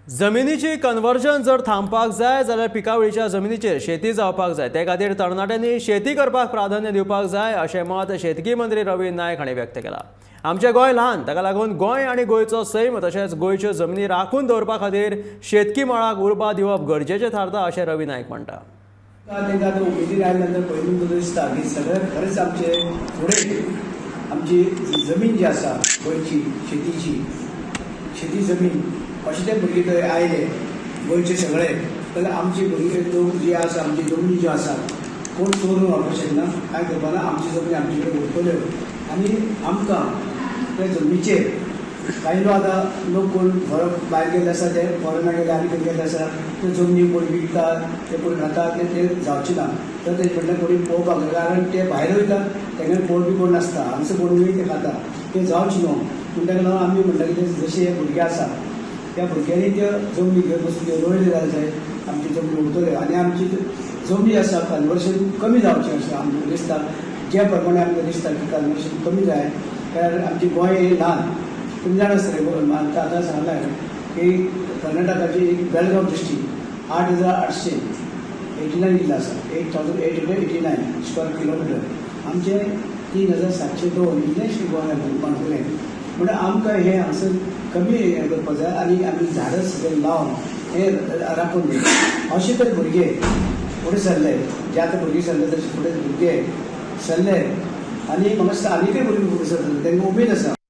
जमिनीची कन्वर्जन जर थांबपाक जाय जाल्यार पिकावळीच्या जमिनीचेर शेती जावपाक जाय. ते खातीर तरणाट्यांनी शेती करपाक प्राधान्य दिवपाक जाय, अशें मत शेतकी मंत्री रवी नायक हांणी व्यक्त केलां. आमचें गोंय ल्हान, ताका लागून गोंय आनी गोंयचो सैम तशेंच गोंयच्यो जमनी राखून दवरपा खातीर शेतकी मळाक उर्बा दिवप गरजेचें थारता, अशें रवी नायक म्हणटा. तांकां आतां उमेदीर आयल्या नंतर पयलीं तुका दिसता की सगळें खरेंच आमचे फुडें आमची जमीन जी आसा गोंयची शेतीची, शेती जमीन, अशे ते भुरगे थंय आयले गोंयचे सगळे, जाल्यार आमची भुरगे लोक जे आसा, आमची जमनी ज्यो आसा, कोण चोरून व्हरपाक शकना, कांय करपाक ना. आमची जमनी आमचे कडेन उरतल्यो आनी आमकां त्या जमनीचेर काही लोक, आतां लोक कोण भायर गेल्ले आसा, ते फॉरेनाक गेले आनी खंय गेल्ले आसा, ते जमनी कोण विकतात, ते कोण खातात, ते ते जावचे ना. तर तेजे कडल्यान कोणी पळोवपाक जाय, कारण ते भायर वयता, तेंगे पळोवपी कोण नासता. हांगसर कोण ते खाता, ते जावचे न्हू पूण ताका लागून आमी म्हणटा की जशे हे भुरगे आसा, त्या भुरग्यांनी त्यो जमनी घेवन बसून त्यो रोयले जाल्यार जाय, आमची जमनी उरतल्यो आनी आमची जमनी आसा, कन्वर्शन कमी जावचें अशें आमकां दिसता. ज्या प्रमाणे आमकां दिसता की कन्वर्शन कमी जाय, कारण आमची गोंय हे ल्हान. तुमी जाणा आसतलें, आतां सांगलां की कर्नाटकाची एक बेळगांव डिस्ट्रिक्ट 8889 किल्लो आसा, 8889 square kilometer. आमचे 3702 इतलेंच गोंय मानकुलें. म्हणटा आमकां हें हांगसर कमी हें करपाक जाय आनी आमी झाडां सगळें लावन हें राखून दवरप. अशे तर भुरगे फुडें सरले, जे आतां भुरगे सरले, तशे फुडें भुरगे सरले आनी म्हाका दिसता आनीकय भुरगे फुडें सरतले, तांकां उमेद आसा.